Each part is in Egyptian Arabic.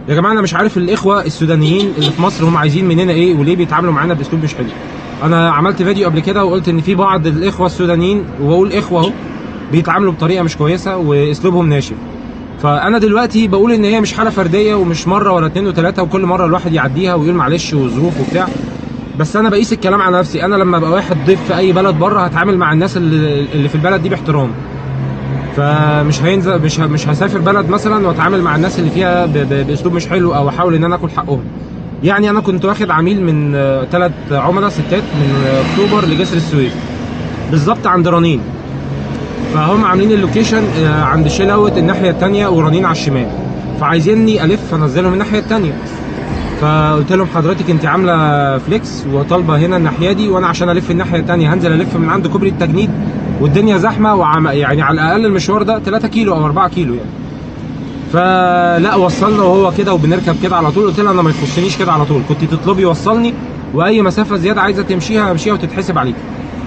يا جماعة انا مش عارف الاخوة السودانيين اللي في مصر هم عايزين مننا ايه وليه بيتعاملوا معانا باسلوب مش حلو. انا عملت فيديو قبل كده وقلت ان في بعض الاخوة السودانيين، وبقول اخوه اهو، بيتعاملوا بطريقة مش كويسة واسلوبهم ناشف. فانا دلوقتي بقول ان هي مش حاله فردية ومش مرة ولا اتنين وتلاتة، وكل مرة الواحد يعديها ويقول معلش وظروف وبتاع. بس انا بقيس الكلام على نفسي. انا لما ابقى واحد ضيف في اي بلد بره هتعامل مع الناس اللي في البلد دي باحترام. فمش هينزل مش هسافر بلد مثلا واتعامل مع الناس اللي فيها باسلوب مش حلو او احاول ان انا اكل حقهم. يعني انا كنت واخد عميل من 3 عملاء ستات من اكتوبر لجسر السويس بالظبط عند رنين. فهم عاملين ال location عند شيل اوت الناحية الثانية ورنين على الشمال، فعايزيني الف انزلهم الناحية الثانية. فقلت لهم حضرتك انت عامله flex وطالبه هنا الناحية دي، وانا عشان الف الناحية الثانية هنزل الف من عند كوبري التجنيد والدنيا زحمة، يعني على الاقل المشوار ده 3 كيلو او 4 كيلو يعني. فلا وصلنا وهو كده وبنركب كده على طول. قلت لها انا ما يخصنيش كده على طول، كنت تطلبي وصلني، واي مسافة زيادة عايزه تمشيها امشيها وتتحسب عليك،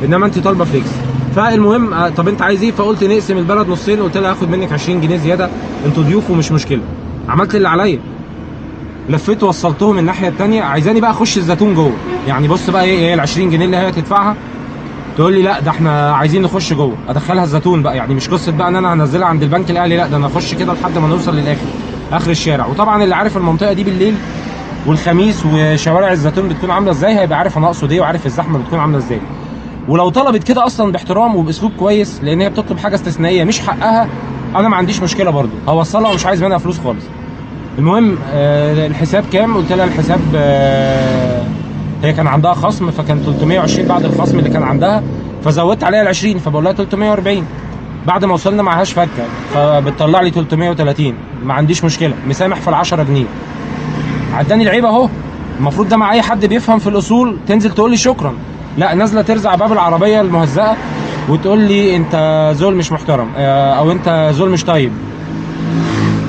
انما انت طالبه flex. فالمهم طب انت عايز ايه؟ فقلت نقسم البلد نصين. قلت لها هاخد منك 20 جنيه زيادة، انتوا ضيوف ومش مشكلة. عملت اللي عليا، لفيت وصلتهم الناحية الثانية. عايزاني بقى اخش الزيتون جوه، يعني بص بقى ايه ال 20 جنيه اللي هي تدفعها، تقول لي لا ده احنا عايزين نخش جوه. ادخلها الزيتون بقى، يعني مش قصة بقى ان انا هنزلها عند البنك الاهلي، لا ده انا اخش كده لحد ما نوصل للاخر، اخر الشارع. وطبعا اللي عارف المنطقة دي بالليل والخميس وشوارع الزيتون بتكون عامله ازاي هيبقى عارف انا اقصد ايه، وعارف الزحمة بتكون عامله ازاي. ولو طلبت كده اصلا باحترام وباسلوب كويس، لان هي بتطلب حاجة استثنائية مش حقها، انا ما عنديش مشكلة برضو، هوصلها ومش عايز منها فلوس خالص. المهم الحساب كام؟ قلت لها الحساب هي كان عندها خصم، فكان 320 بعد الخصم اللي كان عندها، فزودت عليها ال 20، فبقول لها 340. بعد ما وصلنا معهاش فكه، فبتطلع لي 330. ما عنديش مشكلة، مسامح في ال 10 جنيه. عداني العيب اهو. المفروض ده مع اي حد بيفهم في الاصول تنزل تقول لي شكرا، لا نازله ترزع باب العربية المهزأه وتقول لي انت زول مش محترم او انت زول مش طيب.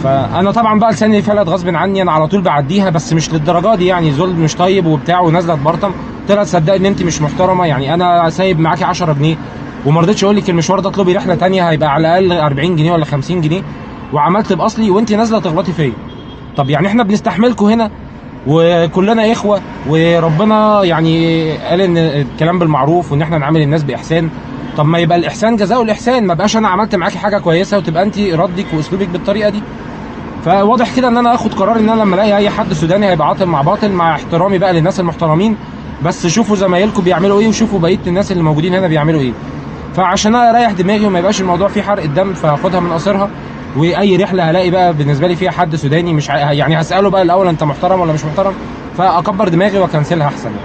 فانا طبعا بقى لساني فلت غصب عني، انا على طول بعديها، بس مش للدرجة دي يعني، زول مش طيب وبتاع ونازلة تبرطم. طلعت صدق ان انت مش محترمه، يعني انا سايب معاكي 10 جنيه وما رضيتش اقول لك المشوار ده اطلبي رحله ثانية هيبقى على الاقل 40 جنيه ولا 50 جنيه، وعملت باصلي وانت نازله تغلطي فيا. طب يعني احنا بنستحملكم هنا وكلنا اخوه، وربنا يعني قال ان الكلام بالمعروف وان احنا نعامل الناس باحسان. طب ما يبقى الاحسان جزاؤه الاحسان، ما بقاش انا عملت معاكي حاجة كويسة وتبقى انت ردك واسلوبك بالطريقة دي. فواضح كده ان انا اخد قرار ان انا لما الاقي اي حد سوداني هيبقى عاطل مع باطل، مع احترامي بقى للناس المحترمين، بس شوفوا زمايلكم بيعملوا ايه وشوفوا بقية الناس اللي موجودين هنا بيعملوا ايه. فعشان انا اريح دماغي وما يبقاش الموضوع فيه حرق الدم، فاخدها من قصرها. واي رحله هلاقي بقى بالنسبة لي فيها حد سوداني مش يعني هساله بقى الاول انت محترم ولا مش محترم، فاكبر دماغي واكنسلها احسن يعني.